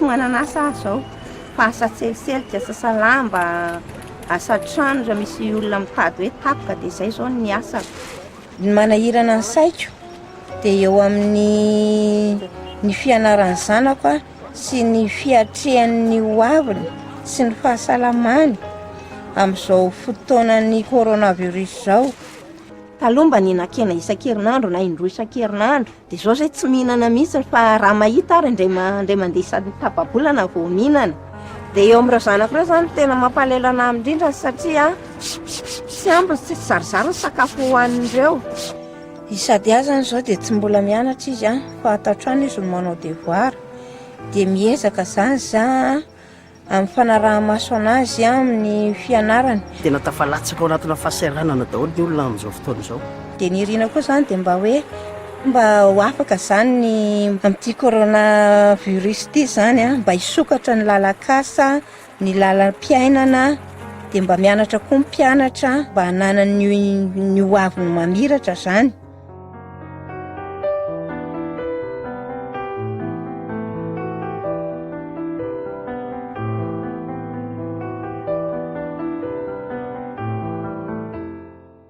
Tsy manana asa aho izao fa asa tseliselika, sasa lamba, asa trano raha misy olona mitady hoe tapaka dia izay izao ny asako. Ny manahirana ny saiko dia eo amin'ny ny fianaran'ny zanako sy ny fiatrehany ny hoaviny sy ny fahasalamany amin'izao fotoanan'ny coronavirus izao. Taloha mba nihinan-kena isan-kerinandro na indroa isan-kerinandro dia izao izay tsy mihinana mihitsy fa raha mahita ary indray indray mandeha isan-tapa-bolana vao mihinana. Dia eo amin'ireo zanako ireo izany no tena mampalahelo an'ahy indrindra satria tsy ampy tsy zarizary ny sakafo hohanin'ireo. I Sadia izany izao dia tsy mbola mianatra izy fa ato an-trano izy no manao devoir dia miezaka izany za amin'ny fanaraha-maso anazy amin'ny fianarany. Tena tafalatsaka ao anatina fahasahiranana daholo ny olona amin'izao fotoana izao. Dia ny irina koa izany dia mba hoe mba ho afaka izany ny amin'ity corona virus ity izany an, mba hisokatra ny lalan-kasa, ny lalam-piainana, dia mba mianatra koa ny mpianatra mba hananany ny ho aviny mamiratra izany.